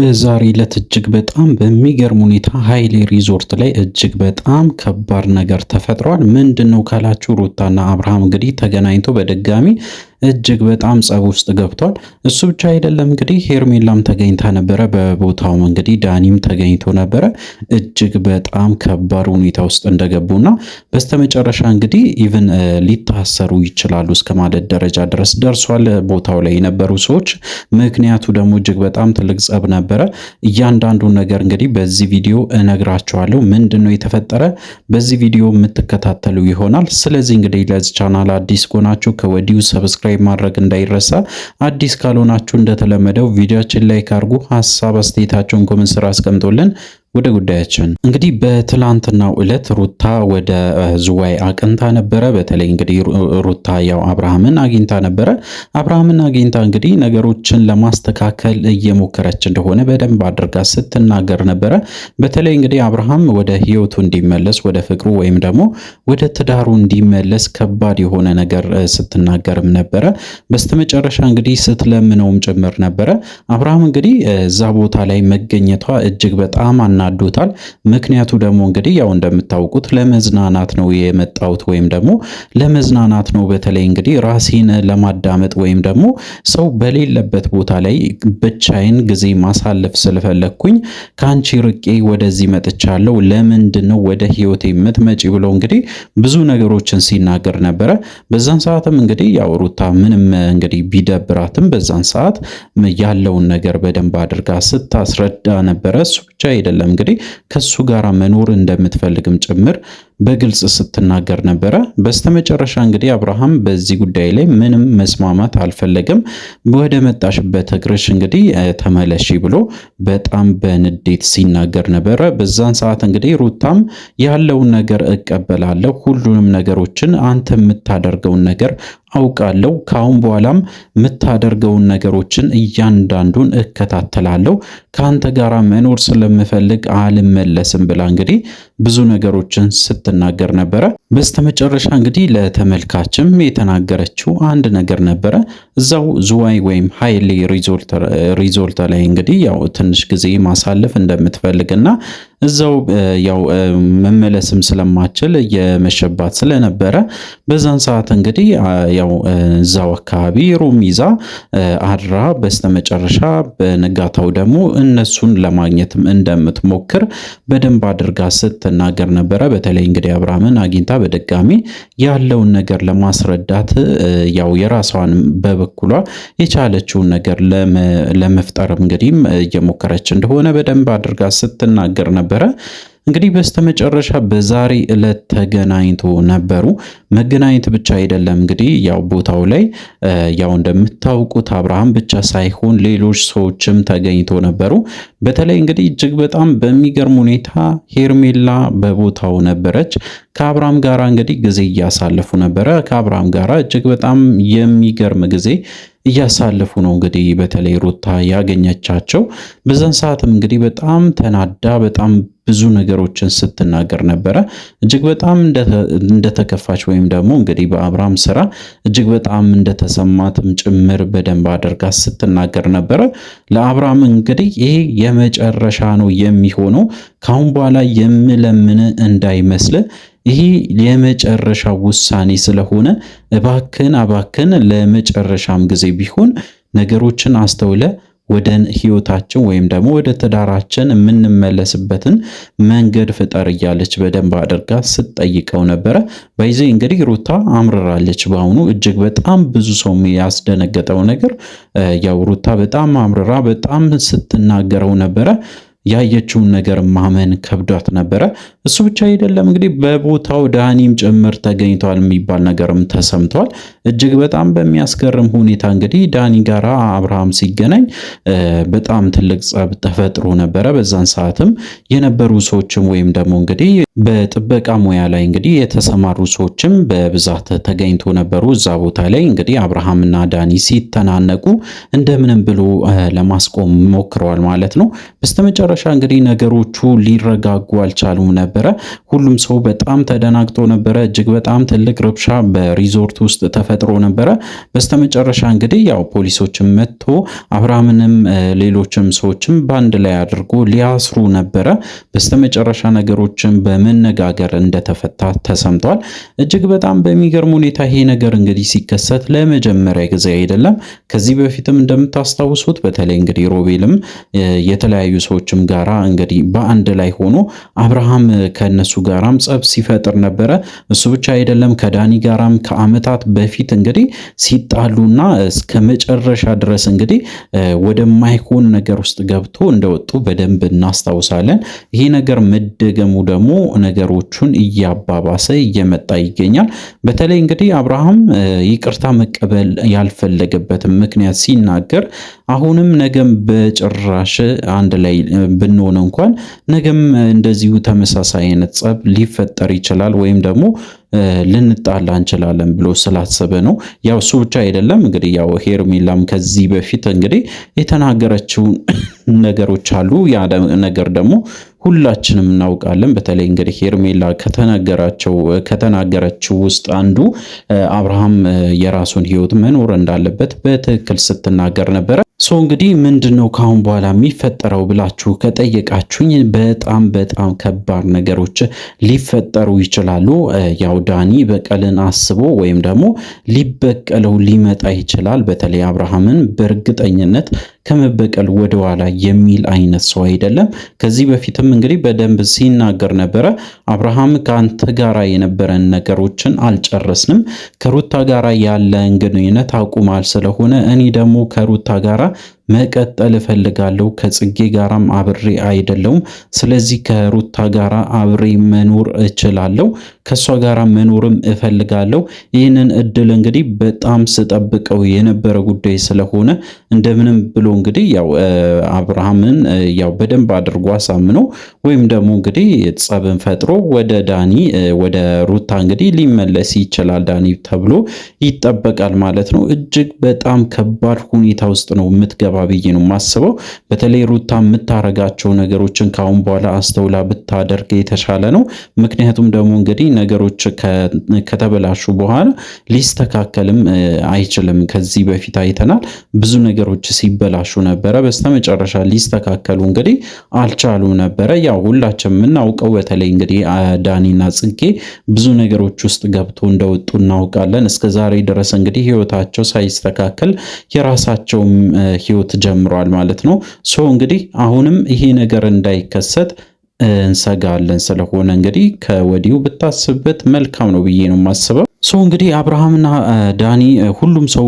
በዛሬ ዕለት እጅግ በጣም በሚገርም ሁኔታ ሀይሌ ሪዞርት ላይ እጅግ በጣም ከባድ ነገር ተፈጥሯል። ምንድን ነው ካላችሁ ሩታና አብርሃም እንግዲህ ተገናኝቶ በድጋሚ እጅግ በጣም ጸብ ውስጥ ገብቷል። እሱ ብቻ አይደለም እንግዲህ ሄርሜላም ተገኝታ ነበረ በቦታውም እንግዲህ ዳኒም ተገኝቶ ነበረ። እጅግ በጣም ከባድ ሁኔታ ውስጥ እንደገቡና በስተመጨረሻ እንግዲህ even ሊታሰሩ ይችላሉ እስከ ማለት ደረጃ ድረስ ደርሷል ቦታው ላይ የነበሩ ሰዎች። ምክንያቱ ደግሞ እጅግ በጣም ትልቅ ጸብ ነበረ። እያንዳንዱን ነገር እንግዲህ በዚህ ቪዲዮ እነግራችኋለሁ። ምንድን ነው የተፈጠረ በዚህ ቪዲዮ የምትከታተሉ ይሆናል። ስለዚህ እንግዲህ ለዚህ ቻናል አዲስ ከሆናችሁ ከወዲሁ subscribe ማድረግ እንዳይረሳ። አዲስ ካልሆናችሁ እንደተለመደው ቪዲዮችን like አድርጉ። ሀሳብ አስተያየታችሁን comment ስር አስቀምጡልን። ወደ ጉዳያችን እንግዲህ በትላንትናው ዕለት ሩታ ወደ ዝዋይ አቅንታ ነበረ። በተለይ እንግዲህ ሩታ ያው አብርሃምን አግኝታ ነበረ። አብርሃምን አግኝታ እንግዲህ ነገሮችን ለማስተካከል እየሞከረች እንደሆነ በደንብ አድርጋ ስትናገር ነበረ። በተለይ እንግዲህ አብርሃም ወደ ሕይወቱ እንዲመለስ ወደ ፍቅሩ ወይም ደግሞ ወደ ትዳሩ እንዲመለስ ከባድ የሆነ ነገር ስትናገርም ነበረ። በስተመጨረሻ እንግዲህ ስትለምነውም ጭምር ነበረ። አብርሃም እንግዲህ እዛ ቦታ ላይ መገኘቷ እጅግ በጣም አናዶታል። ምክንያቱ ደግሞ እንግዲህ ያው እንደምታውቁት ለመዝናናት ነው የመጣሁት ወይም ደግሞ ለመዝናናት ነው፣ በተለይ እንግዲህ ራሴን ለማዳመጥ ወይም ደግሞ ሰው በሌለበት ቦታ ላይ ብቻዬን ጊዜ ማሳለፍ ስለፈለግኩኝ ከአንቺ ርቄ ወደዚህ መጥቻለሁ። ለምንድን ነው ወደ ህይወቴ የምትመጪ ብሎ እንግዲህ ብዙ ነገሮችን ሲናገር ነበረ። በዛን ሰዓትም እንግዲህ ያው ሩታ ምንም እንግዲህ ቢደብራትም በዛን ሰዓት ያለውን ነገር በደንብ አድርጋ ስታስረዳ ነበረ። እሱ ብቻ አይደለም እንግዲህ ከሱ ጋር መኖር እንደምትፈልግም ጭምር በግልጽ ስትናገር ነበረ። በስተመጨረሻ እንግዲህ አብርሃም በዚህ ጉዳይ ላይ ምንም መስማማት አልፈለገም። ወደ መጣሽበት እግርሽ እንግዲህ ተመለሺ ብሎ በጣም በንዴት ሲናገር ነበረ። በዛን ሰዓት እንግዲህ ሩታም ያለውን ነገር እቀበላለሁ፣ ሁሉንም ነገሮችን አንተ የምታደርገውን ነገር አውቃለሁ፣ ከአሁን በኋላም የምታደርገውን ነገሮችን እያንዳንዱን እከታተላለሁ፣ ከአንተ ጋር መኖር ስለምፈልግ አልመለስም ብላ እንግዲህ ብዙ ነገሮችን ስትናገር ነበረ። በስተመጨረሻ እንግዲህ ለተመልካችም የተናገረችው አንድ ነገር ነበረ። እዛው ዝዋይ ወይም ሀይሌ ሪዞርት ላይ እንግዲህ ያው ትንሽ ጊዜ ማሳለፍ እንደምትፈልግና እዛው ያው መመለስም ስለማችል እየመሸባት ስለነበረ በዛን ሰዓት እንግዲህ ያው እዛው አካባቢ room ይዛ አድራ በስተመጨረሻ በነጋታው ደግሞ እነሱን ለማግኘትም እንደምትሞክር በደንብ አድርጋ ስትናገር ነበረ። በተለይ እንግዲህ አብርሃምን አግኝታ በድጋሚ ያለውን ነገር ለማስረዳት ያው የራሷን በበኩሏ የቻለችውን ነገር ለመፍጠር እንግዲህ እየሞከረች እንደሆነ በደንብ አድርጋ ስትናገር ነበረ። እንግዲህ በስተመጨረሻ በዛሬ ዕለት ተገናኝቶ ነበሩ። መገናኘት ብቻ አይደለም እንግዲህ ያው ቦታው ላይ ያው እንደምታውቁት አብርሃም ብቻ ሳይሆን ሌሎች ሰዎችም ተገኝቶ ነበሩ። በተለይ እንግዲህ እጅግ በጣም በሚገርም ሁኔታ ሄርሜላ በቦታው ነበረች። ከአብርሃም ጋራ እንግዲህ ጊዜ እያሳለፉ ነበረ። ከአብርሃም ጋራ እጅግ በጣም የሚገርም ጊዜ እያሳለፉ ነው። እንግዲህ በተለይ ሩታ ያገኘቻቸው በዛን ሰዓትም እንግዲህ በጣም ተናዳ በጣም ብዙ ነገሮችን ስትናገር ነበረ። እጅግ በጣም እንደተከፋች ወይም ደግሞ እንግዲህ በአብርሃም ስራ እጅግ በጣም እንደተሰማትም ጭምር በደንብ አድርጋ ስትናገር ነበረ። ለአብርሃም እንግዲህ ይሄ የመጨረሻ ነው የሚሆነው፣ ካሁን በኋላ የምለምን እንዳይመስል ይሄ የመጨረሻ ውሳኔ ስለሆነ እባክን እባክን ለመጨረሻም ጊዜ ቢሆን ነገሮችን አስተውለ ወደ ህይወታችን ወይም ደግሞ ወደ ትዳራችን የምንመለስበትን መንገድ ፍጠር እያለች በደንብ አድርጋ ስትጠይቀው ነበረ። በይዜ እንግዲህ ሩታ አምርራለች። በአሁኑ እጅግ በጣም ብዙ ሰው ያስደነገጠው ነገር ያው ሩታ በጣም አምርራ በጣም ስትናገረው ነበረ። ያየችውን ነገር ማመን ከብዷት ነበረ። እሱ ብቻ አይደለም እንግዲህ በቦታው ዳኒም ጭምር ተገኝቷል የሚባል ነገርም ተሰምቷል። እጅግ በጣም በሚያስገርም ሁኔታ እንግዲህ ዳኒ ጋራ አብርሃም ሲገናኝ በጣም ትልቅ ጸብ ተፈጥሮ ነበረ። በዛን ሰዓትም የነበሩ ሰዎችም ወይም ደግሞ እንግዲህ በጥበቃ ሙያ ላይ እንግዲህ የተሰማሩ ሰዎችም በብዛት ተገኝቶ ነበሩ። እዛ ቦታ ላይ እንግዲህ አብርሃምና ዳኒ ሲተናነቁ እንደምንም ብሎ ለማስቆም ሞክረዋል ማለት ነው። በስተመጨረሻ እንግዲህ ነገሮቹ ሊረጋጉ አልቻሉም ነበረ። ነበረ። ሁሉም ሰው በጣም ተደናግጦ ነበረ። እጅግ በጣም ትልቅ ረብሻ በሪዞርት ውስጥ ተፈጥሮ ነበረ። በስተመጨረሻ እንግዲህ ያው ፖሊሶችም መጥቶ አብርሃምንም ሌሎችም ሰዎችም በአንድ ላይ አድርጎ ሊያስሩ ነበረ። በስተመጨረሻ ነገሮችን በመነጋገር እንደተፈታ ተሰምቷል። እጅግ በጣም በሚገርም ሁኔታ ይሄ ነገር እንግዲህ ሲከሰት ለመጀመሪያ ጊዜ አይደለም። ከዚህ በፊትም እንደምታስታውሱት በተለይ እንግዲህ ሮቤልም የተለያዩ ሰዎችም ጋራ እንግዲህ በአንድ ላይ ሆኖ አብርሃም ከነሱ ጋራም ጸብ ሲፈጥር ነበረ። እሱ ብቻ አይደለም፣ ከዳኒ ጋራም ከአመታት በፊት እንግዲህ ሲጣሉና እስከ መጨረሻ ድረስ እንግዲህ ወደማይሆን ነገር ውስጥ ገብቶ እንደወጡ በደንብ እናስታውሳለን። ይሄ ነገር መደገሙ ደግሞ ነገሮቹን እያባባሰ እየመጣ ይገኛል። በተለይ እንግዲህ አብርሃም ይቅርታ መቀበል ያልፈለገበትን ምክንያት ሲናገር አሁንም ነገም በጭራሽ አንድ ላይ ብንሆን እንኳን ነገም እንደዚሁ ተመሳሳይ አይነት ጸብ ሊፈጠር ይችላል ወይም ደግሞ ልንጣላ እንችላለን ብሎ ስላሰበ ነው። ያው እሱ ብቻ አይደለም እንግዲህ ያው ሄርሜላም ከዚህ በፊት እንግዲህ የተናገረችው ነገሮች አሉ። ያ ነገር ደግሞ ሁላችንም እናውቃለን። በተለይ እንግዲህ ሄርሜላ ከተናገራቸው ከተናገረችው ውስጥ አንዱ አብርሃም የራሱን ህይወት መኖር እንዳለበት በትክክል ስትናገር ነበረ። So እንግዲህ ምንድን ነው ከአሁን በኋላ የሚፈጠረው ብላችሁ ከጠየቃችሁኝ በጣም በጣም ከባድ ነገሮች ሊፈጠሩ ይችላሉ። ያው ዳኒ በቀልን አስቦ ወይም ደግሞ ሊበቀለው ሊመጣ ይችላል። በተለይ አብርሃምን በእርግጠኝነት ከመበቀል ወደኋላ የሚል አይነት ሰው አይደለም። ከዚህ በፊትም እንግዲህ በደንብ ሲናገር ነበረ። አብርሃም ከአንተ ጋራ የነበረን ነገሮችን አልጨረስንም፣ ከሩታ ጋራ ያለን ግንኙነት አቁማል ስለሆነ እኔ ደግሞ ከሩታ ጋራ መቀጠል እፈልጋለሁ። ከጽጌ ጋራም አብሬ አይደለውም። ስለዚህ ከሩታ ጋራ አብሬ መኖር እችላለሁ፣ ከእሷ ጋራ መኖርም እፈልጋለሁ። ይህንን እድል እንግዲህ በጣም ስጠብቀው የነበረ ጉዳይ ስለሆነ እንደምንም ብሎ እንግዲህ ያው አብርሃምን ያው በደንብ አድርጎ አሳምኖ ወይም ደግሞ እንግዲህ ጸብን ፈጥሮ ወደ ዳኒ ወደ ሩታ እንግዲህ ሊመለስ ይችላል ዳኒ ተብሎ ይጠበቃል ማለት ነው። እጅግ በጣም ከባድ ሁኔታ ውስጥ ነው የምትገባ ብዬ ነው የማስበው። በተለይ ሩታ የምታረጋቸው ነገሮችን ከአሁን በኋላ አስተውላ ብታደርግ የተሻለ ነው። ምክንያቱም ደግሞ እንግዲህ ነገሮች ከተበላሹ በኋላ ሊስተካከልም አይችልም። ከዚህ በፊት አይተናል፣ ብዙ ነገሮች ሲበላሹ ነበረ። በስተመጨረሻ ሊስተካከሉ እንግዲህ አልቻሉ ነበረ። ያው ሁላችን የምናውቀው በተለይ እንግዲህ ዳኒና ጽጌ ብዙ ነገሮች ውስጥ ገብቶ እንደወጡ እናውቃለን። እስከ ዛሬ ድረስ እንግዲህ ህይወታቸው ሳይስተካከል የራሳቸውም ህይወት ጀምሯል ማለት ነው። So እንግዲህ አሁንም ይሄ ነገር እንዳይከሰት እንሰጋለን። ስለሆነ እንግዲህ ከወዲሁ ብታስብበት መልካም ነው ብዬ ነው የማስበው። So እንግዲህ አብርሃምና ዳኒ ሁሉም ሰው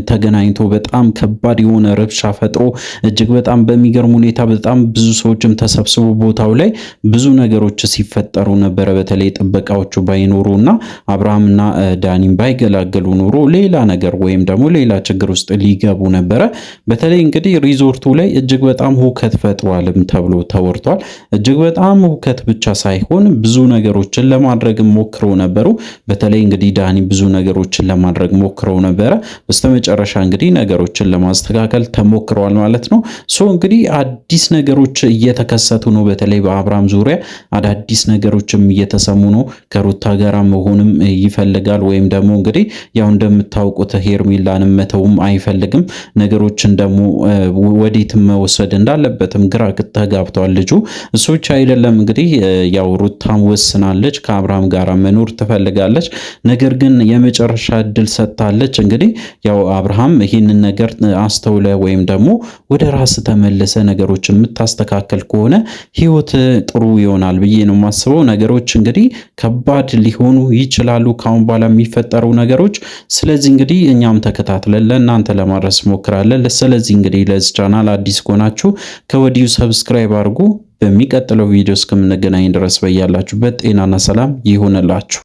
ተገናኝቶ በጣም ከባድ የሆነ ረብሻ ፈጥሮ እጅግ በጣም በሚገርም ሁኔታ በጣም ብዙ ሰዎችም ተሰብስቦ ቦታው ላይ ብዙ ነገሮች ሲፈጠሩ ነበረ። በተለይ ጥበቃዎቹ ባይኖሩ እና አብርሃምና ዳኒም ባይገላገሉ ኖሮ ሌላ ነገር ወይም ደግሞ ሌላ ችግር ውስጥ ሊገቡ ነበረ። በተለይ እንግዲህ ሪዞርቱ ላይ እጅግ በጣም ሁከት ፈጥሯልም ተብሎ ተወርቷል። እጅግ በጣም ሁከት ብቻ ሳይሆን ብዙ ነገሮችን ለማድረግ ሞክረው ነበሩ። በተለይ እንግዲህ ዳኒ ብዙ ነገሮችን ለማድረግ ሞክረው ነበረ። በስተመጨረሻ እንግዲህ ነገሮችን ለማስተካከል ተሞክረዋል ማለት ነው። So እንግዲህ አዲስ ነገሮች እየተከሰቱ ነው። በተለይ በአብርሃም ዙሪያ አዳዲስ ነገሮችም እየተሰሙ ነው። ከሩታ ጋራ መሆንም ይፈልጋል ወይም ደግሞ እንግዲህ ያው እንደምታውቁት ሄርሜላንም መተውም አይፈልግም። ነገሮችን ደግሞ ወዴት መወሰድ እንዳለበትም ግራ ተጋብቷል ልጁ። እሱ ብቻ አይደለም እንግዲህ ያው ሩታም ወስናለች፣ ከአብርሃም ጋራ መኖር ትፈልጋለች። ነገር ግን የመጨረሻ እድል ሰጥታለች። እንግዲህ ያው አብርሃም ይህንን ነገር አስተውለ ወይም ደግሞ ወደ ራስ ተመልሰ ነገሮች የምታስተካከል ከሆነ ህይወት ጥሩ ይሆናል ብዬ ነው የማስበው። ነገሮች እንግዲህ ከባድ ሊሆኑ ይችላሉ ካሁን በኋላ የሚፈጠሩ ነገሮች። ስለዚህ እንግዲህ እኛም ተከታትለን ለእናንተ ለማድረስ ሞክራለን። ስለዚህ እንግዲህ ለዚህ ቻናል አዲስ ከሆናችሁ ከወዲሁ subscribe አድርጉ። በሚቀጥለው ቪዲዮ እስከምንገናኝ ድረስ በያላችሁበት ጤናና ሰላም ይሁንላችሁ።